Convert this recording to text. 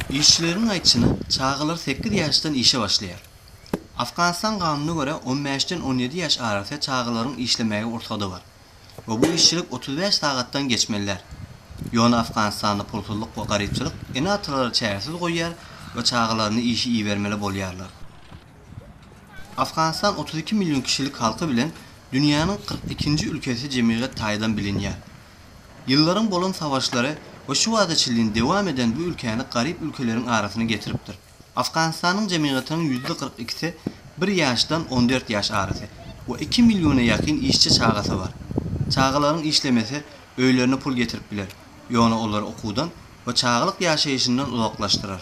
Işçileriň aýtşyna, çagalar sekiz ýaşdan işe başlaýar. Afganistan kanunyna görä, on bäşden on ýedi ýaş arasy çagalaryň işlemäge rugsady bar we bu işçilik 35 sagatdan geçmeli däl. Ýöne Afganistanda pulsuzlyk we garypçylyk ene-atalary çäresiz goýýar we çagalaryny işe ibermeli bolýarlar. Afganistan 32 million kişilik halky bilen dünýäniň 42-nji ülkesi jemgyýet taýdan bilinýär. Ýyllaryň bolan savaşlary we şu wagta çenli dewam eden bu ülkäni garyp ülkeleriň arasyna getiripdir. Afganistanyň jemgyýetiniň ýüzde 42-si bir ýaşdan 14 ýaş arasy we 2 milliona ýakyn işçi çagasy bar. Çagalaryň işlemesi öýlerine pul getirip biler, ýöne olary okuwdan we çagalyk ýaşaýşyndan uzaklaşdyrar.